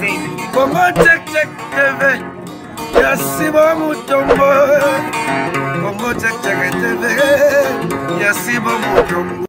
Congo Check Check TV ya Sibo Mutombo. Congo Check Check TV ya Sibo Mutombo.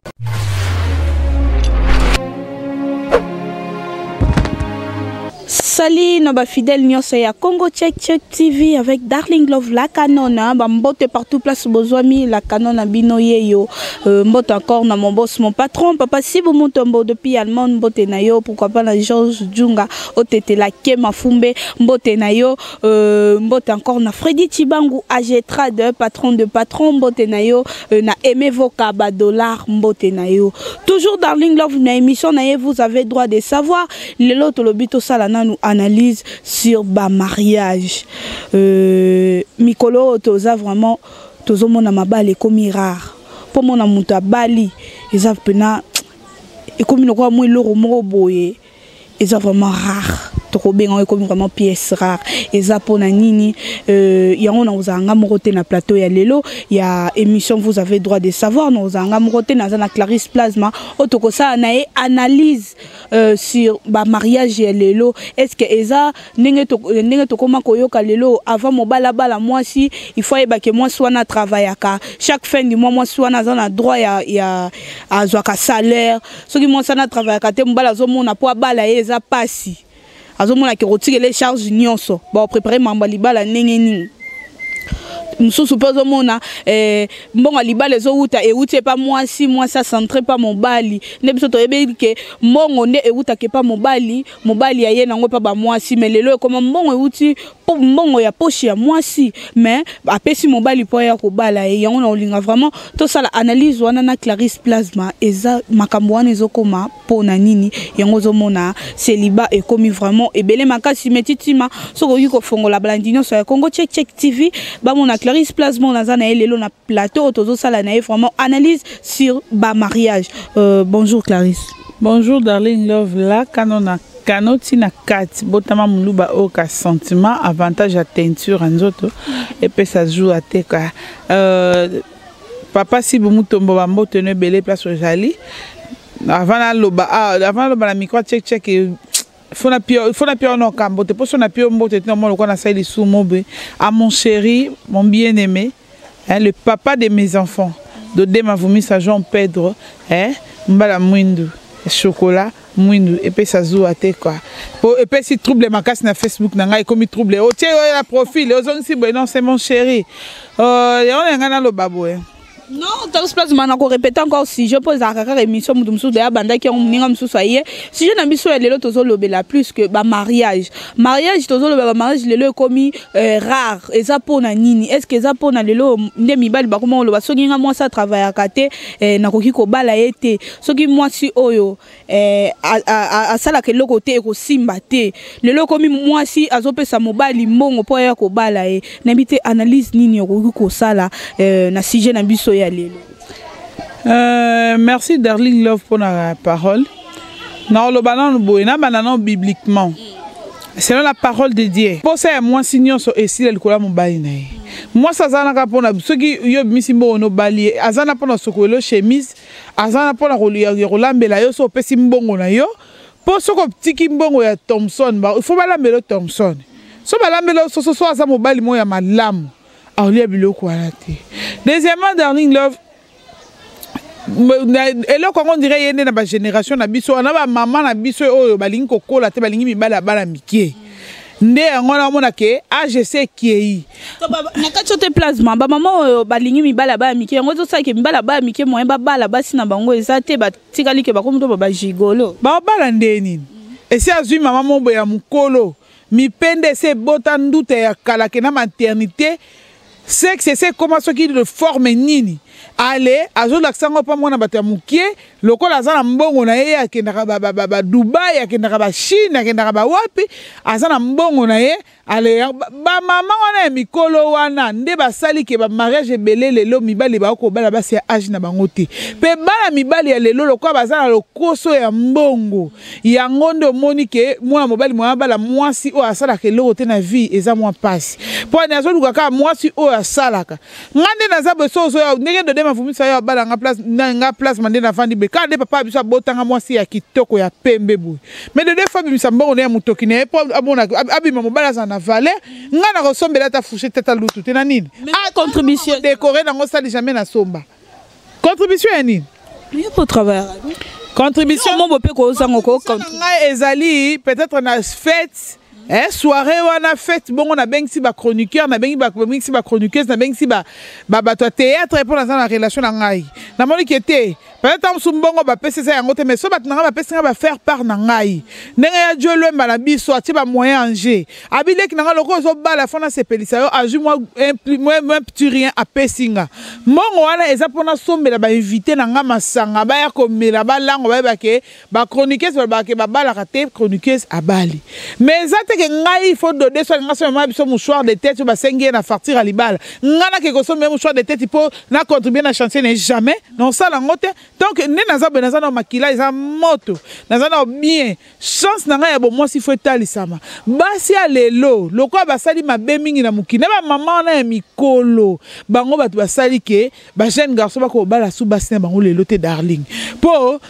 Salut nos ba fidèles nyonso ya Congo Check Check TV avec Darling Love la canone ba mbote partout place bozwami la canone bino yeyo euh, mbote encore na mon boss mon patron papa Sibu Mutombo depuis Allemagne mbote na yo pourquoi pas na Georges Djunga otetela Kema Fumbe mbote na yo euh, mbote encore na Freddy Chibangu AG Trade patron de patron mbote na yo euh, na Aimé Voka ba dollar mbote na yo toujours Darling Love na émission na ye vous avez droit de savoir lelo tolobi tosala nanu analyse sur ba mariage euh, mikolo oyo toza vraiment tozomona mabala ekomi rare mpo mona moto abali eza mpena ekomi lokola mwa eloko moko boye eza vraiment rare tokobenga yango ekomi vraiment pièce rare eza mpona nini euh, yango nakozala nga moko te na plateau ya lelo ya émission vous avez droit de savoir nakozala nga moko te naza na Clarisse Plasma oyo tokosala na ye analyse euh, sur ba mariage ya lelo est ce que eza ndenge to, ndenge tokoma koyoka lelo avant mobali abala mwasi il faut ayeba ke mwasi wana atravaillaka chaque fin du mois mwasi wana aza na droit ya, ya azwaka salaire soki mwasi wana atravaillaka te mobali azomona mpo abala ye eza pasi azomona ke kotikela charge nyonso baoprépare mambo ya libala ndenge nini mosusu mpe ozomona eh, mbongo ya libala ezowuta ewuti epa mwasi mwasi acentre epa mobali nde biso toyebi ke mbongo nde ewutaka epa mobali mobali aye nango epa bamwasi me lelo ekoma mbongo ewuti mbongo ya poche ya mwasi me apesi mobali mpo aya kobala ye yango na kolinga vraiment tosala analyse wana na Clarisse Plasma eza makambo wana ezokoma mpo na nini yango ozomona célibat ekomi vraiment ebele makasi me titima soki okoki kofongola balandi nyonso ya Congo Check Check TV bamona Clarisse Plasma naza na ye lelo na plateau oyo tozosala na ye vraiment analyse sur bamariage euh, bonjour Clarisse. Bonjour Darling Love la kanona kanoti na kati botama moluba oyo ka sentiment avantage ya teinture ya nzoto epesa jour ateka euh, papa Sibu Mutombo bambote no ebele place ozali avant naloba ah, avant naloba na micro check check faut na pio faut na pio no kambo te poso na pio mbote te mo lokwa na sali lisumu be à mon chéri mon bien-aimé hein, le papa de mes enfants Dode Mavumisa Jean Pedro hein, mbala mwindu chocolat mwindu epesa zuwa te quoi po epesi trouble makasi na Facebook na ngai ekomi trouble otie oyo na profil ozongisi boye non c'est mon chéri euh, yango na ngai naloba boye. Non Clarisse Plasma na korépéter encore sujet mpo ezalaka kaka émission moto mosusu deya abandaki yango moninga mosusu aye sujet na biso ya lelo tozolobela plus que bamariage mariage tozolobela bamariage lelo ekomi euh, rare eza mpona nini est ce que eza mpona lelo nde mibali bakoma koloba soki nga mwasi atravaillaka te eh, nakoki kobala ye te soki mwasi oyo eh, asalaka eloko te ekosimba te lelo ekomi mwasi azopesa mobali mbongo mpo aya kobala ye nayebi te analyse nini okoki kosala eh, na sujet na biso ya lelo. Euh, merci Darling Love pour la parole naoloba nanu boye nabanda nano bibliquement selon la parole de Dieu posa ya mwasi nyonso esila likolo ya mobali na ye mwasi aza naka mpona soki yo obimisi mbongo nobali ye aza na mpona sokolelo chemise aza na mpona ya kolambela yo so opesi mbongo na yo mpo soki otiki mbongo ya Thomson il faut balambela yo Thomson so balambela yo soso so aza mobali moko ya malamu aolia biloko wana te. Deuxièmement Darling Love eloko yango ondire ye nde na bagénération na biso wana bamama na biso oyo balingi kokola te balingi mibali ya bana mike nde yango wana omona ke agc ekei na kati yo te Plasma bamama oyo balingi mibali ya bana mike yango ezosalake mibali ya bana mike moyen babala basi na bango eza te batikali ke bakomi to bagigolo babala nde nini esi azwi mama mobo ya mokolo mipende esi ebota nduta ya kala ke na maternité sexe esi ekóma soki de forme nini ale azolakisa yango mpa mwana bato ya mokie lokola aza na mbongo na ye akendaka badubai akendaka bachine akendaka bawapi aza na mbongo na ye ale bamama wana ya mikolo wana nde basali ke bamariage ebele lelo mibali bakobala basi ya age na bango te mpe bana mibali ya lelo lokola baza na lokoso ya mbongo yango nde omoni ke mwana mobali mwana bala mwasi oyo asalaka eloko te na vie eza mwa mpasi mpo ani azoluka kaka mwasi oyo asalaka nga nde naza boye so ozoya ndenge Dode Mavumisa yo abala nga place na nga place mande na vandi be kaka nde papa biso abotanga mwasi ya kitoko ya pembe boye. Mais Dode fa bimisa mbongo na ya mutoki na ye po amona abima mobali azala na valeur. Nga na kosombela ata fourchette ata lutu te na nini? Ah, contribution décorer nango sali jamais na somba. Contribution ya nini? Yo po travailler. Contribution mo bope ko zango ko ngai ezali peut-être na fête eh, soirée wana fête bongo nabengisi bachroniqueur, nabengi babengisi bachroniqueuse, nabengisi babato ya théâtre mpo naza na relation na ngai. Namoni ke te, peut-être ntango mosusu mbongo bapesi eza yango te, mais so bato na ngai bapesi ngai bafaire part na ngai ndenge ya Dio Lwemba na biso atie bamoyen en jeu, abileki na ngai lokola ozobala fo nasepelisa yo, azwi mwa un petit rien apesi nga mbongo wana eza mpo nasombela bainvité na ngai masanga, baya komela, balangwa, bayeba ke bachroniqueuse balobaka ke babalaka te, chroniqueuse abali. Mais eza te ke ngai il faut Dode so alinga somema biso mouchoir de tête oyo basengi ye na facture ya libala, ngai nake kosomba ye mouchoir de tête mpo na contribue na chantier na ye, jamais nasala yango te. Donc nde naza boye, naza na makila eza moto, naza na bien chance na ngai ya bomwasi fo etalisama. Basi ya lelo lokola basali mabe mingi na mokili na bamama wana ya mikolo, bango bato basali ke bajeune garçon bakobala su basi na bango lelo te, darling, mpo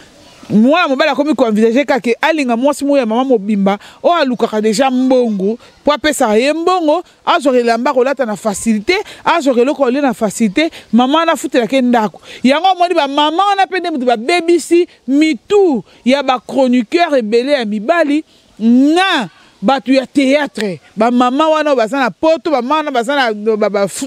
mwana mobali akomi koenvisage kaka alinga mwasi moko ya mama mobimba oyo alukaka deja mbongo mpo apesaka ye mbongo, azwaka elamba kolata na facilité, azwaka eloko kolia na facilité, mama wana afutelaka ye ndako. Yango omoni bamama wana mpe nde moto babebisi mitu ya bachroniqueur ebele ya mibali na bato ya théâtre. Bamama wana oyo baza na Poto, bamama wana baza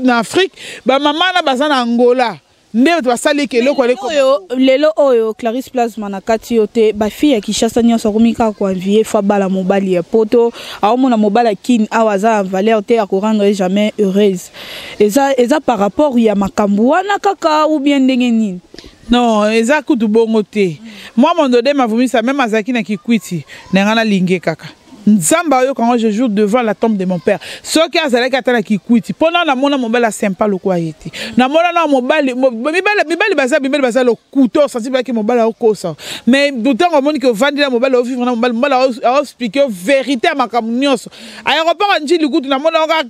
na Afrique, bamama wana baza na Angola, nde bato basali ke eloko. Oyo lelo oyo, Clarisse Plasma, na kati yo te, bafille ya Kinshasa nyonso akomi kaka koenvie fo abala mobali ya Poto. Aomona mobali ya Kine awa aza na valeur te, akorendre jamais heureuse. Eza par rapport ya makambo wana kaka ou bien ndenge nini? Non, eza kutu bongo te. Mwa Mondode Mavumisa, même azalaki na kikwiti na ngai, nalingi kaka Nzambe ayoka ngo, je jure devant la tombe de mon père, soki azalaki ata na kikwiti, mpo na namona mobali asempa lokola ye te. Namona na mobali, mibali baza, mibali baza lokuta, osanti bayaki mobali aokosa. Mais ntango omoni ke ovandi na mobali, ovivre na mobali, mobali aoexplike yo vérité ya makambo nyonso. Aéroport ya Njili kutu namona oka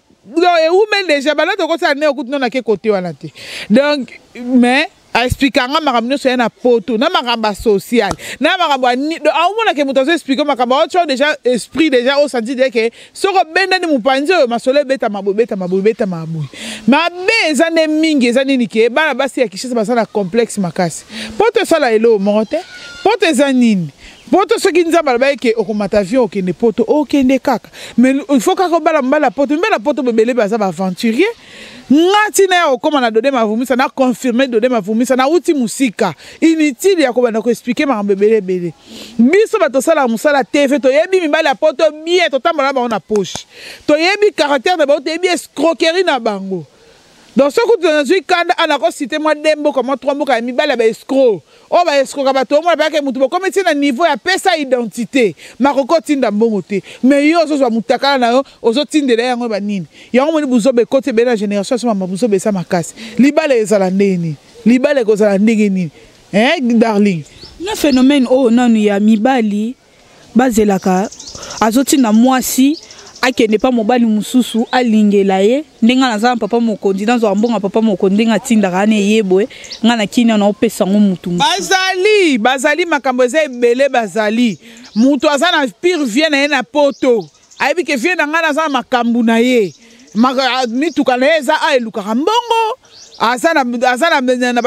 ewumeli déjà, bala tokosala ne okutu no nake kote wana te. Donc mais aexplika nga makambo nyonso ya na Poto, na makambo ya social, na makambo aomonake moto azoexplike makambo aotio déjà esprit déjà osanti de ke soki obendani mopanzi oyo, masolo ebetama boye, ebetama boye, ebetama boye. Mabe eza nde mingi eza nini? Ke bana basi ya Kinshasa baza na complexe makasi. Poto esala eloko moko te. Poto eza nini? Poto, soki Nzambe alobaki ke okomata avion okende Poto, okende kaka. Mais il faut kaka obala mobala Poto. Mibala Poto bebele baza baaventurier. Nga ntina ya kokóma na Dode Mavumisa, na confirme Dode Mavumisa, nauti mosika, inutile ya kobanda koexplike makambo ebele ebele. Biso bato tosalaka mosala TV, toyebi mibali ya Poto bien, totambola na bango na poche, toyebi caractère na bango, toyebi escroquerie na bango. Donc soki kutu nazwi kanda, ana kocite mwa de mboka, mwa trois mboka ya mibali ya baescroc oyo baescroka bato. Omona bayake motu bokomi ti na niveau ya pesa identité, makoki otinda mbongo te, mais yo ozozwa mutakala na yo, ozotindela yango banini. Yango moni buzoba ekoti ebele na génération. So mama, buzoba eza makasi. Libala ezala ndenge nini? Libala ekozala ndenge nini, hein, darling? Na phénomène oyo nanu ya mibali bazelaka, azotinda mwasi akende pa mobali mosusu alingela ye, ndenge naza na papa mokonzi, nazwaka mbongo ya papa mokonzi, ndenge atindaka wana eyebwe ngai na kini wana opesa yango mutu. Bazali makambo eza ebele. Bazali moto aza na pire vie na ye na Poto, ayebi ke vie na ngai naza na makambo na ye, mituka na ye eza a elukaka mbongo, aza na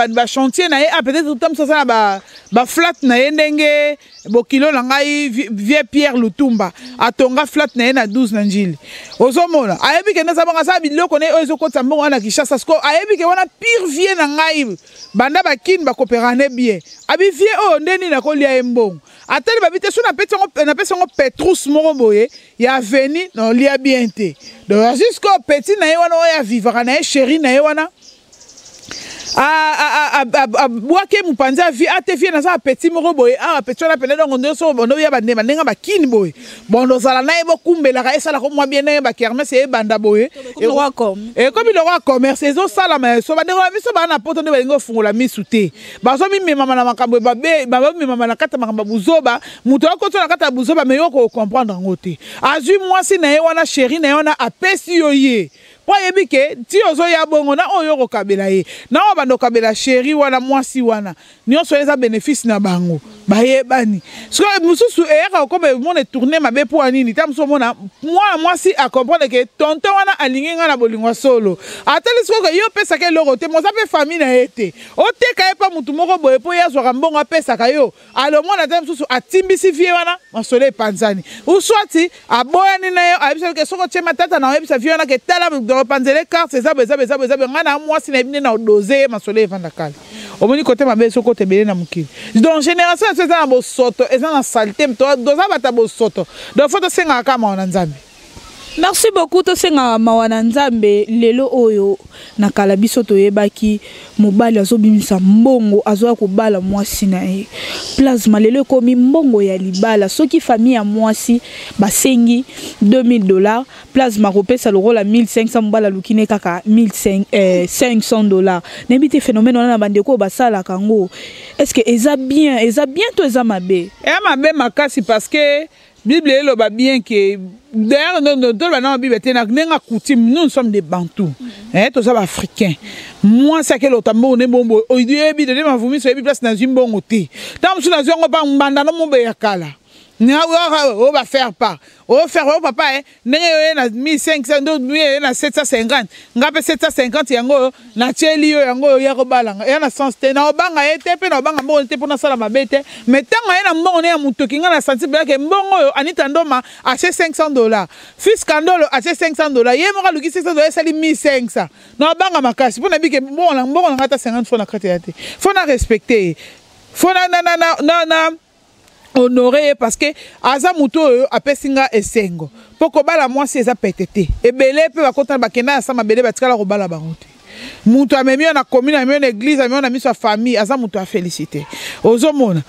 bachantier na ye, a peut-être tamosu aza na baflat na ye, ndenge bokilo na ngai vieux Pierre Lutumba atonga flat na ye na 12 na Njili. Ozomona ayebi ke nde bongo asala biloko na ye oyo ezokotisa mbongo wana na Kinshasa. Siko ayebi ke wana pire vie na ngai, banda bakini bakopérane bien, abi vie oyo nde nini akolia ye mbongo. Atali babi te so napesi yango petrus moko boye ya aveni na olia bien te. Donc jusqu'au petit na ye wana oyo avivaka na ye, chéri na ye wana abwaki mopanzi avi ate vie naza petit moko boye awa, petit wana pene. Donc nyonso bondo ya bandema ndenge bakini boye, bondo ozala na ye, bokumbelaka, esalaka mwa bien ndenge bakermesse ebanda boye, ekomi lokwa commerce ezosalama. So bandeko na biso baa na Poto nde balingi kofungola misu te, bazomimemama na makambo mabe, bazomemama na kati ya makambo ya buzoba. Moto akoti na kati ya buzoba, mais yo kocomprendre yango te. Azwi mwasi na ye wana, chéri na ye wana, apesi yo ye. Mpo ayebi ke ti ozoya bongo na oyo okokabela ye na oyo banda okabela chéri wana, mwasi wana, nyonso eza bénéfice na bango, bayebani. Sikoyo mosusu eyaka kokoma emona etourne mabe. Mpo ya nini? Ta mosusu omona mwana mwasi acomprendre ke tonton wana alingi ngai na bolingo ya solo, atali sikoyo ke yo opesaka eloko te, moza mpe famille na ye te, oteka ye mpa motu moko boye mpo ye azwaka mbongo apesaka yo. Alo mwana te mosusu atimbisi vie wana, masolo epanzani, uswati aboyani na ye, ayebisa ke soki otie matata na oyebisa vie wana ke tala, opanzele carte, eza boye, eza boye, eza boye, eza boye, ngai na mwasi nayebi nde na odose ye, masolo evanda kala. Omoni kote mabe soki kote ebele na mokili. Donc génération na biso eza na bosoto, eza na saleté, toza bata bosoto. Donc faut tosengaka kaka mawa na Nzambe. Merci beaucoup. Tosengaka mawa na Nzambe. Lelo oyo, na kala biso toyebaki mobali azobimisa mbongo, azoya kobala mwasi na ye. Plasma lelo ekomi mbongo ya libala, soki famille ya mwasi basengi 2000 $, Plasma kopesa lokola 1500, mobali aluki ne kaka 1500 $. Nayebi te phénomène wana na bandeko oyo basalaka yango, est ce que eza bien? Eza bien to eza mabe? Eya mabe makasi, parce que Bible eloba bien ke, d'ailleurs toloba na Bible te, na ndenge coutume, nous, nous sommes des Bantous, eh, toza baafricain. Mwasi akelota mbongo nde mbongo oyebi dede mavumisi, oyebi place nazwi mbongo te. Ntango mosusu nazwi yango mpa mbanda no mobe ya kala oyo bafaire part, ofaire oyo papa e ndenge oye na 1500, nde oye na 750, nga mpe 750 yango oyo natieli yo, yango oyo ya kobalanga eya na sens te. Na obanga ye te, mpe na obanga mbongo te mpo nasala mabe te. Mais ntango aye na mbongo ne ya motoki, nga na santi belake mbongo oyo Anita Ndoma atie 500 $, Fils Kandolo atie 500 $, ye moko aluki 500 $, esali 1500. Na obanga makasi mpo nayebi ke mbongo na nga ata 50 fois na kati ya te. Faut na respecte ye, faut na honore ye, parce que aza motu oyo apesi nga esengo. Mpo kobala mwasi eza pete te. Ebele mpe bakota, bakenda na sa mabele, batikala kobala bango te. Moto amemi yo na commune, amemi yo na église, amemi yo na miso ya famille, aza moto ya félicité. Ozomona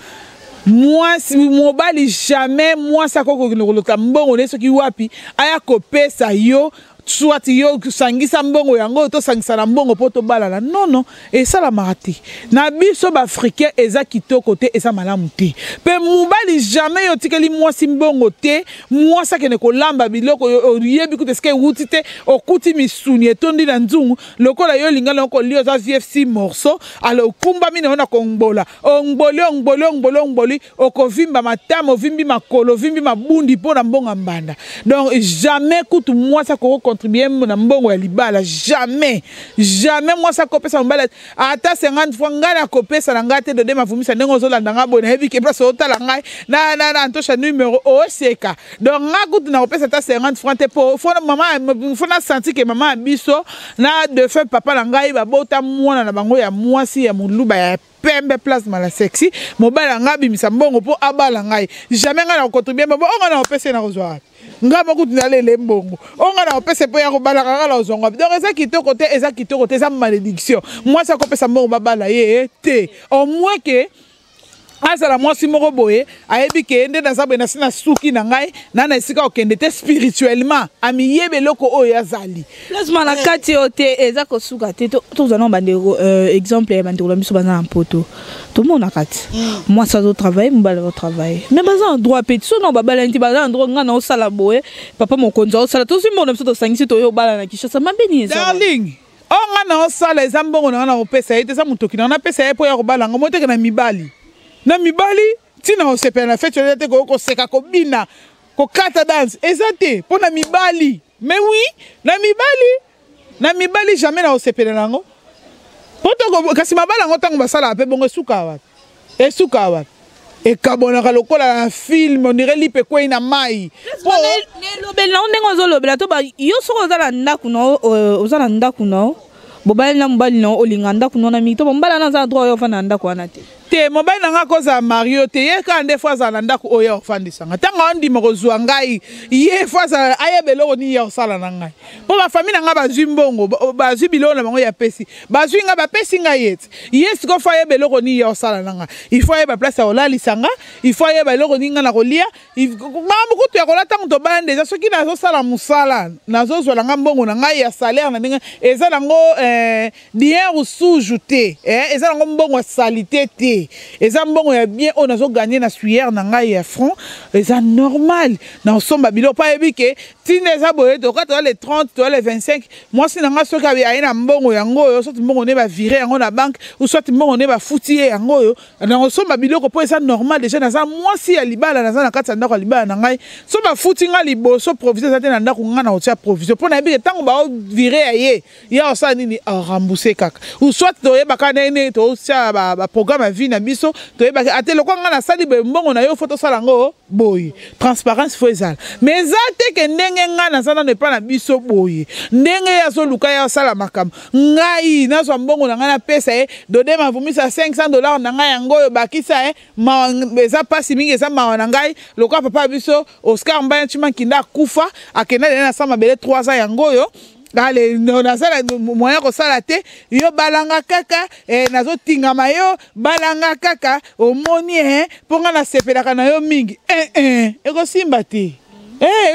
mwasi, mobali, jamais mwasi akoki kokende kolota mbongo ne soki wapi, aya kopesa yo, soit yo sangisa mbongo yango, tosangisa na mbongo mpo tobalana. Non, non, esalamaka te na biso baafricain, eza kitoko te, eza malamu te. Mpe mobali, jamais yo otikeli mwasi mbongo te, mwasi akende kolamba biloko oyebi kuta esika ewuti te, okuti misuni etondi na nzungu lokola yo olinga na kolia, oza vfc morceau, alors okumbami na yo na kongbola, ongboli, ongboli, ongboli, ongboli, okovimba matama, ovimbi makolo, ovimbi mabundi mpo na mbongo ya mbanda. Donc jamais kutu mwasi akoki contribue na mbongo ya libala, jamais, jamais mwasi akopesa mobali ata 50 fois. Ngai nakopesa na ngai te. Dode Mavumisa, ndenge ozolanda ngai boye, nayebi ke place ozotala ngai na Antosha numero oseka. Donc ngai kutu nakopesa ata 50 franc te, po mama, faut nasanti ke mama ya biso na défunt papa na ngai babota mwana na bango ya mwasi ya moluba ya pembe, Plasma la sexy. Mobali ya ngai abimisa mbongo mpo abala ngai, jamais ngai nakocontribue mbongo oyo ngai nakopesa ye. Nakozwa wapi? Ngai moko kutu nalele mbongo oyo ngai nakopesa mpo ya kobalaka ngai, nakozwa wapi? Donc eza kitoko te, eza kitoko te, eza malédiction. Mwasi akopesa mbongo babala ye te, au moins ke azala mwasi moko boye ayebi ke nde naza boye, nasi na suki na ngai na esika okende te, spirituellement amiyebi eloko oyo azali. Plasma na kati oyo te, eza kosuka te. Tozwa na bandeko exemple ya bandeko na biso baza na Mpoto. Tomonaka ti mwasi azotravaille, mobali azotravaille, mais baza na droit pe so na babalani te, baza na droit. Ngai na osala boye, papa mokonzi aosala, tozwi mbongo na biso, tosangisi, toyo obala na Kinshasa. Mabe nini eza? Darling, oyo ngai na osala eza mbongo na ngai, na kopesa ye te, eza motoki na ngai napesa ye mpo ya kobala ngo. Moteke na mibali, na mibali ntina kosepela na feti eza te, koseka, kobina, kokata danse eza te mpo na mibali. Mais oui, na mibali, na mibali jamais na kosepela na yango po kasi mabala yango ntango basalaka mpe bongo, esuka wapi? Esuka wapi? Ekabwanaka lokola na film, on dirait lipe ekwei na mai. Elobeli nango ndenge ozolobela to yo, soki oza na ndako na, oza na ndako na bobali na mobali na, olinga ndako na wana mingi to mobali wana aza na droit oyo ofanda na ndako wana te? Te, mobali na ngai akozala mario te. Ye kaka nde faut azala na ndako oyo ya kofandisanga. Ntango aondima kozwa ngai, ye faut azala ayeba eloko nini ya kosala na ngai, mpo bafamille na ngai bazwi mbongo, bazwi biloko na bango ya pesi, bazwi ngai, bapesi ngai ye ti ye. Sikoyo faut ayeba eloko nini ya kosala na ngai, il faut ayeba place ya kolalisa ngai, il faut ayeba eloko nini ngai na kolia, makambo kutu ya kola. Ntango tobala deja, soki nazosala mosala, nazozwela ngai mbongo na ngai ya salaire na ndenge eza nango, dinheiro sujo te, eza nango mbongo ya saleté te. te, eza mbongo ya bien oyo nazoganye na sueur na ngai ya front. Eza normal na osomba biloko, mpo ayebi ke ntina eza boye. Toka toza le 30, toza le 25, mwasi na ngai soki aye na mbongo yango oyo, soit mbongo nde bavire yango na banque ou soit mbongo nde bafuti ye yango oyo, na kosomba biloko, mpo eza normal. Déjà naza mwasi ya libala, naza na kati ya ndako ya libala na ngai. So bafuti ngai liboso, provision eza te na ndako, ngai na kotia provision, mpo nayebi ke ntango baovire ya ye, ya osala nini, arembourse kaka, ou soit toyebaka ndenge totia baprogramme ya vie na biso. Toyebaka ate lokwa ngai nasali boye, mbongo na yo fo tosala yango boye. Transparence fo ezala, mais eza te ke ndenge ngai naza nano epai na biso boye, ndenge ye azoluka ye asala makambo, ngai nazwa mbongo na ngai napesa ye. Dode mavumisa 500 $ na ngai yango oyo, bakisa ye. Eza mpasi mingi, eza mawa na ngai. Lokola papa ya biso Oscar Mbaya Ntima Nkinda akufa, akenda lele na sa mabele 3 ans yango oyo. Ale, naza na moyen kosala te. Yo balanga kaka, nazotingama yo balanga kaka, omoni, mpo ngai nasepelaka na yo mingi. Ekosimba te,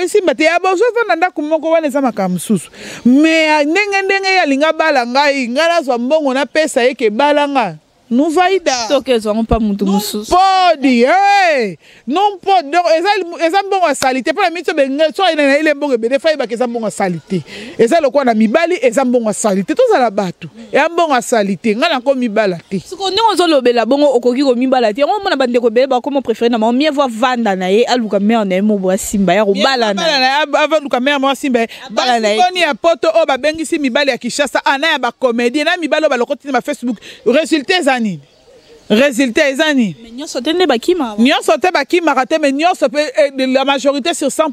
esimba te. Ya bozovanda ndako moko wana, eza makambo mosusu. Mais ndenge ndenge ye alinga bala ngai, ngai nazwa mbongo napesa ye ke balanga nuvaida. Soki ezwango mpa mutu mosusu. Podi, hey! Non podi. Donc eza mbongo ya sali te. Mpona miti so ayina na ile mbongo ebele, fa yebaka eza mbongo ya sali te. Eza lokola na mibali, eza mbongo ya sali te. Tozala bato, eza mbongo ya sali te. Ngai nako mibala te. Siko ndenge ozolobela bongo, okoki komibala te. Yango omona bandeko ebele bakoma préféré na bango, mieux vaut vanda na ye, aluka mare na ye mobo asimba ya kobala na Aluka mare mo asimba ye. Basiboni ya poto oyo babengisi mibali ya Kinshasa, ana ya bacomédien na mibali oyo balokoti na bafacebook, résultat eza nini? Résultat eza nini? Nyonso te nde bakimaka. Nyonso te bakimaka te, mais nyonso mpe, la majorité, sur 100,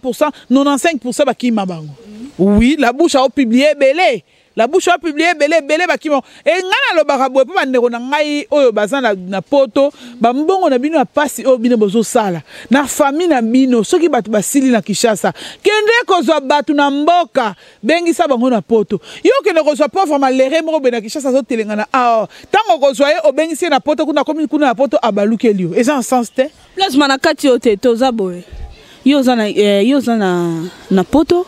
95 bakima bango. Oui, la bouche aopublie ebele, la bouche apublie ebele ebele, bakima. E ngai nalobaka boye mpo bandeko na ngai oyo baza na poto, bambongo na bino ya pasi oyo bino bozosala na famille na bino, soki bato basili na Kinshasa, kende kozwa bato na mboka, bengisa bango na poto. Yo okende kozwa pauvre malheureux moko boye na Kinshasa, azotelengana awa. Ntango okozwa ye, obengisi ye na poto kuna, akomi kuna na poto, abalukeli yo. Eza na sens te. Plasma na kati oyo te. Toza boye, yo oza na, yo oza na poto,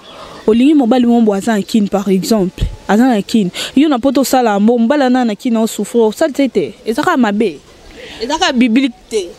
olingi mobali mo boye aza na Kine par exemple, aza na Kine, yo na poto osala yango, mobali ana na Kine osouffre, osali te te. Eza kaka mabe, eza kaka biblique te.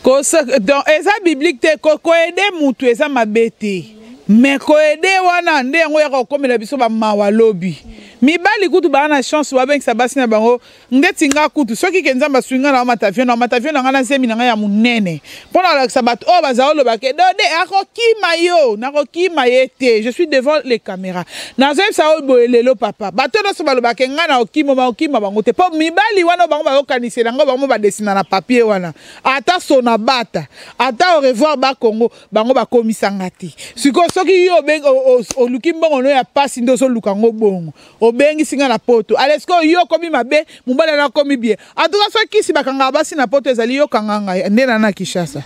Donc eza biblique te. Koaider mutu eza mabe te, mais koaider wana nde yango yaka kokomela biso bamawa lobi. Mibali kutu baa na chance babengisa basi na bango. Ndeti nga kutu, soki ke Nzambe asungi nga na omata avion, na omata avion na nga na zemi na ngai ya monene, mpo na kolakisa bato oyo baza oloba ke Dode akokima yo. Nakokima ye te. Je suis devant les caméras, nazoyebisa oyo boye lelo, papa. Bato nyonso balobaka ngai na okima, bakokima bango te, mpo mibali wana bango bayokanisela yango, bango badesina na papier wana. Ata sona bata, ata au revoir bakongo, bango bakomisanga te. Sikoyo soki yo oluki mbongo no ya pasi, nde ozoluka yango bongo, obengisi nga na poto, ale sikoyo yo okomi mabe, mobali ana akomi bien. En tout cas, soki kisi bakangaka basi na poto ezali, yokanga ngai nde na Kinshasa.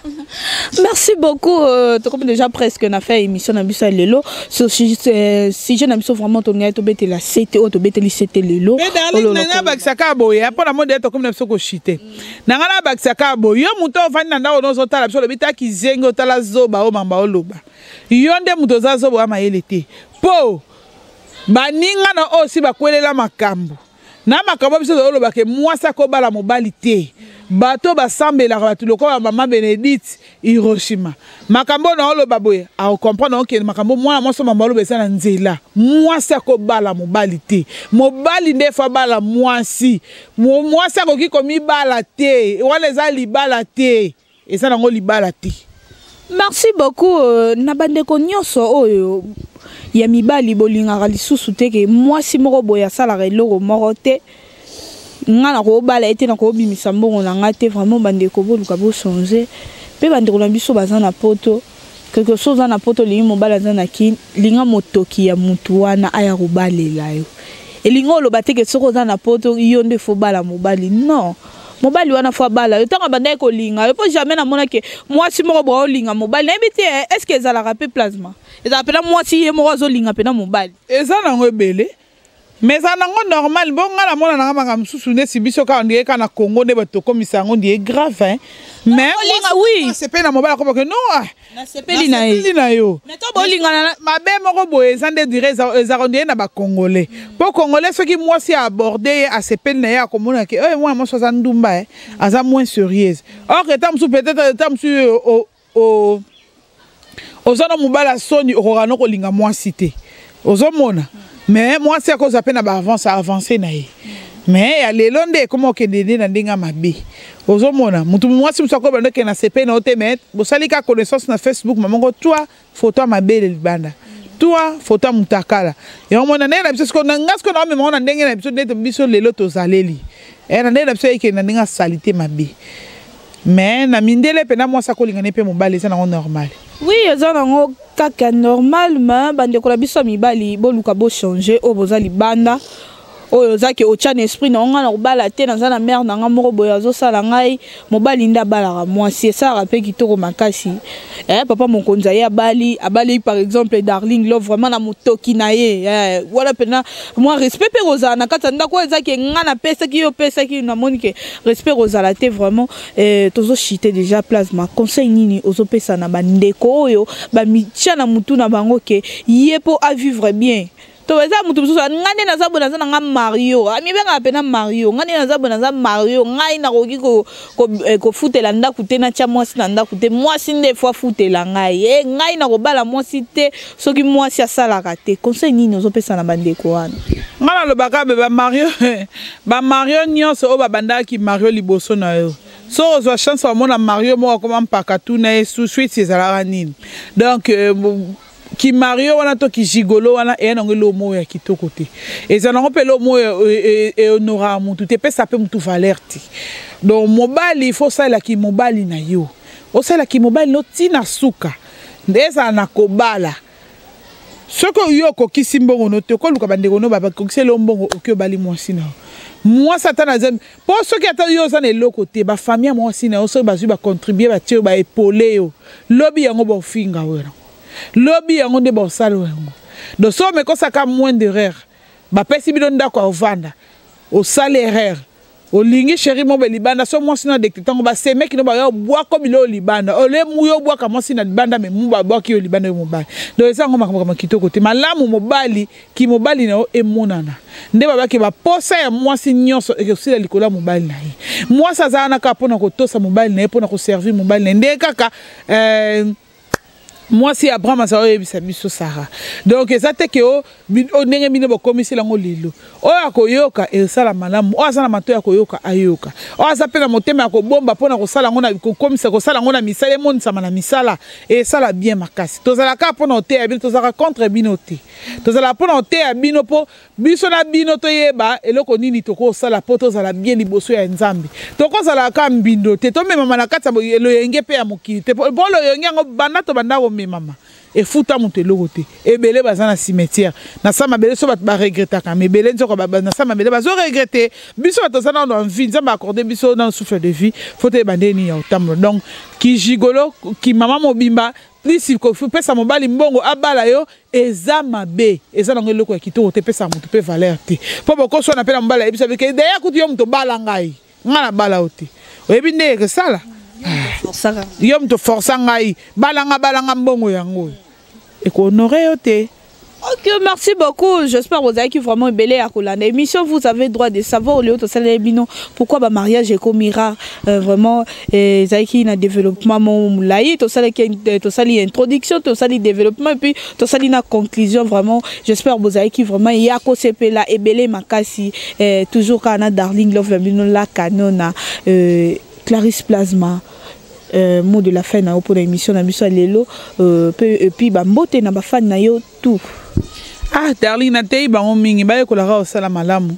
Merci beaucoup. Tokomi déjà presque na fin émission na biso ya lelo sur sujet na biso. Vraiment tolingai tobetela sete oyo, tobeteli sete lelo. Nanga bakisaka boye mpo na monde, tokomi na biso koshite. Na ngai nabakisaka boye: yo moto ovandi na ndako, nozotala biso, olobi taki zenge, otala zoba oyo mamba oloba, yo nde moto oza zoba oya mayele te, mpo baninga na oyo si bakwelela makambo na makambo. Biso tozolobaka mwasi akobala mobali te. Bato basambelaka, bato lokola mama Benedicte Hiroshima, makambo oyo naoloba boye, akocomprendre. Okende makambo mwana mwasi mama oloba eza na nzela. Mwasi akobala mobali te, mobali nde fo abala mwasi. Mwasi akoki komibala te, wana eza libala te, eza nango libala te. Merci beaucoup. Na bandeko nyonso oyo ya mibali bolingaka lisusu te ke mwasi moko boye asalaka eloko moko te, nga na kobala ye te, na kobimisa mbongo na nga te. Vraiment bandeko, boluka bochange. Mpe bandeko na biso baza na poto, quelque chose, oza na poto, olingi mobali aza na Kini, linga motoki ya mutu wana aya kobalela yo. Elingi oloba te ke soki oza na poto, yo nde fo bala mobali. Non, mobali wana fo abala yo ntango abandaki kolinga yo, mpo jamais namonaki mwasi moko boye olinga mobali. Nayebi te, est ce que ezalaka mpe plasma, ezala mpena mwasi ye moko azolinga mpena mobali? Eza nango ebele. Mais eza nango normal. Bo nga namona nanga makambo mosusu neti biso kaka ndie kaka na Congo nde bato tokomisa yango ndie grave, hein. Mais oui, sepeli na mobali akomaka non, ah, nasepeli na ye. Nasepeli na yo. Mais to bolingana. Mabe moko boye eza nde dire ezaka ndie na Bacongolais, mpo Congolais soki mwasi aborde ye, asepeli na ye, akomona ke oyo mwana mwasi aza ndumba, eh, aza moins sérieuse. Or que ta mosusu, peut-être ta mosusu oza na mobali ya soni, okoka no kolinga mwasi te, ozomona. Mais mwasi akozwa mpe na baavance, avance na ye. Mais ya lelo nde ekoma okende nde na ndenge ya mabe. Ozomona motu mwasi mosu akoyeba nde okende na sepe na yo te, mais bosali ka connaissance na Facebook, mamongo toi photo ya mabele libanda, toi photo ya mutakala. Yango mona ndenge na biso sikoyo, nga sikoyo naomema ngo na ndenge na biso nde biso lelo tozaleli na ndenge na biso ekende na ndenge ya saleté mabe. Mais na mindele mpena mwasi akolinga ne mpe mobali, eza nango normal. Oui, eza nango kaka normal. Mais bandeko na biso ya mibali, boluka bochange. Oyo boza libanda, oyo ozaki otya na esprit na nga na kobala te, naza na mare na nga moko boye azosala ngai. Mobali nde abalaka mwasi, esalaka mpe kitoko makasi. Papa mokonzi aye abali, abali par exemple Darling Love, vraiment na motoki na ye, wana mpena mwa respect mpe kozala na kati ya ndako. Oyo ezaki nga napesaki yo, opesaki, namoni ke respect kozala te vraiment. Tozochite déjà. Plasma, conseil nini ozopesa na bandeko oyo bamitia na mutu na bango ke ye mpo avivre bien? To eza motu mosusu, ngai nde naza boye, naza na nga mario, amibengaka mpena mario, ngai nde naza boye, naza mario, ngai nakoki kofutela ndako te, natya mwasi na ndako te, mwasi nde efo afutela ngai, ngai nakobala mwasi te soki mwasi asalaka te. Conseil nini ozopesa na bandeko wana? Ngai nalobaka be bamario, bamario nyonso oyo babandaki mario liboso na yo, so ozwa chance bamona mario moko akoma mpaka, tuna ye suite ezalaka nini. Donc kimario wana to kigigolo wana eya nango eloko moko ya kitoko te, eza nango mpe eloko moko ehonoraka mutu te, epesa mpe mutu valeur te. Donc mobali, faut osalelaki mobali na yo, osalelaki mobali no ntina suka nde ezala na kobala. Soki yo okokisi mbongo no te, okoluka bandeko no bakokisi elo mbongo, oki obali mwasi na yo. Mwasi ata na mpo soki ata yo oza na eloko te, bafamille ya mwasi na yo soki bazwi, bacontribue, batie yo, baepole yo, lobi yango baofinga oyo, lobi yango nde baosala yango. Donc so omekosaka moins d'erreur, bapesi bino ndako ya ovanda, osali erreur, olingi chéri mobe libanda, so mwasi na détecte ntango basemeki no baya obwako biloko libanda, ole yo obwaka mwasi na libanda, me mu babwaki yo libanda, yo mobali. Donc eza yango makambo kitoko te. Malamu mobali ki mobali na yo emonana nde babaki baposa ya mwasi nyonso ekosila likolo ya mobali na ye. Mwasi aza wana kaka mpona kotosa mobali na ye, mpona koservir mobali na ye, nde kaka mwasi ya Abraham azala oyebisa biso Sara. Donc eza te ke o ndenge bino bokomisela yango lelo. Oyo akoyoka, esala malamu. Oyo aza na matoi ya koyoka, ayoka. Oyo aza mpe na motema ya kobomba mpona kosala yango na kokomisa, kosala yango na misala, emonisama na misala, esala bien makasi. Tozalaka mpona koteya bino, tozalaka contre bino te. Tozalaka mpona koteya bino mpo biso na bino toyeba eloko nini tokosala mpo tozala bien liboso ya Nzambe. Tokozala kaka mbindo te, tomemama na kati ya loyenge mpe ya mokili te, mpo loyenge yango banda tobanda komemama efuta moto eloko te. Ebele baza na cimetière na sa mabele, so bato baregretaka, ma ebele nzoko na sa mabele bazoregrete. Biso bato toza nano na vie, Nzambe accorde biso nano souffle de vie, faut toyeba nde nini ya kotambola. Donc kigigolo, kimama mobimba plus kopesa mobali mbongo abala yo, eza mabe, eza nango eloko ya kitoko te, epesaka moto mpe valeur te. Mpo bokoswana mpe na mobali, ayebisa bike deya kutu yo moto obala ngai, ngai nabala yo te, oyebi nde ekosala yo moto forsa ngai, balanga balanga mbongo yango oyo ekohonore yo te. Ok, merci beaucoup. J'espère que vous avez vraiment ebele à kolanda émission. Vous avez droit de savoir au lieu de bino pourquoi ba mariage est comme rare vraiment ezalaki na développement mo molayi. Tosali introduction, tosali développement et puis tosali na conclusion. Vraiment, j'espère que vous avez vraiment ya kosepela ebele makasi. Toujours kana Darling Love bino la canona Clarisse Plasma, mot de la fin na yo pour l'émission na biso ya lelo, et puis bambote na bafan na yo tout. Ah Darling, nateyi bango mingi bayekolaka kosala malamu,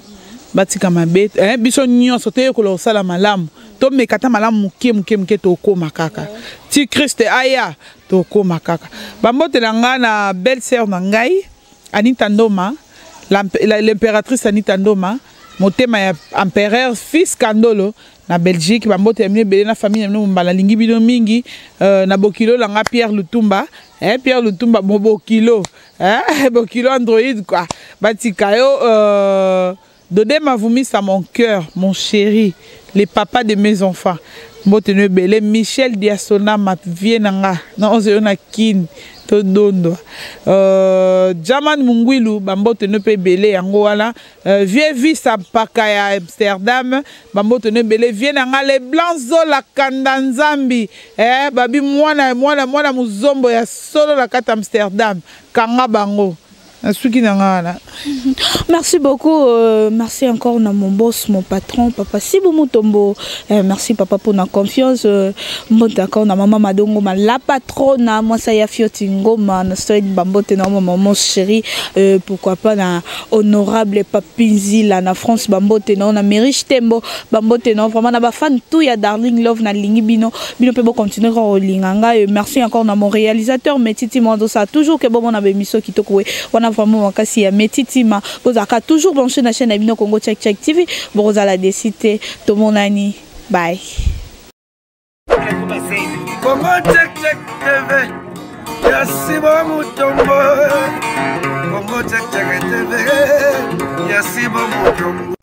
batika mabe. Biso nyonso toyekola kosala malamu, tomeka ata malamu moke moke moke, tokóma kaka ti Kriste aya, tokóma kaka. Bambotela nga na belle sœur na ngai Anita Ndoma, l'impératrice Anita Ndoma, motema ya empereur fils Kandolo na Belgique. Bambote ya bino ebele na famille na bino mbala, alingi bino mingi. Na bokilo na nga Pierre Lutumba, Pierre Lutumba, bokilo, bokilo Android quoi. Batika yo Dode Mavumisa mon cœur, mon chéri, le papa de mes enfants. Mbote no ebele Michel Diasona ma vie na nga na onze yo na kin todondwa Jaman Mungwilu bambote no mpe ebele yango wana vieux Visa Mpaka ya Amsterdam bambote no ebele vie na nga le blanc Zola Kanda Nzambi babi mwana mwana mwana muzombo ya solo na kati Amsterdam kanga bango nasuki na nga wana. Merci beaucoup, merci encore na mon boss, mon patron, papa Sibu Mutombo. Merci papa pour la confiance. Mbote encore na maman Madongo, ma la patronne, moi ça ya fioti ngoma, na story bambote na maman mon chéri, pourquoi pas na honorable Papinzi là na France bambote na na Meriche Tembo, bambote na vraiment na ba fan tout ya Darling Love na lingi bino, bino pe bo continuer ko linga nga. Merci encore na mon réalisateur Metiti Mondo, ça toujours que bon mon émission kitoko wana vraiment makasi ya Metitima. Bozalaka toujours branché na chaîne na bino Congo Check Check TV. Bozala décidé tomonani. Bye. Congo Check Check TV. Ya Simon Mutombo. Congo Check Check TV. Ya Simon Mutombo.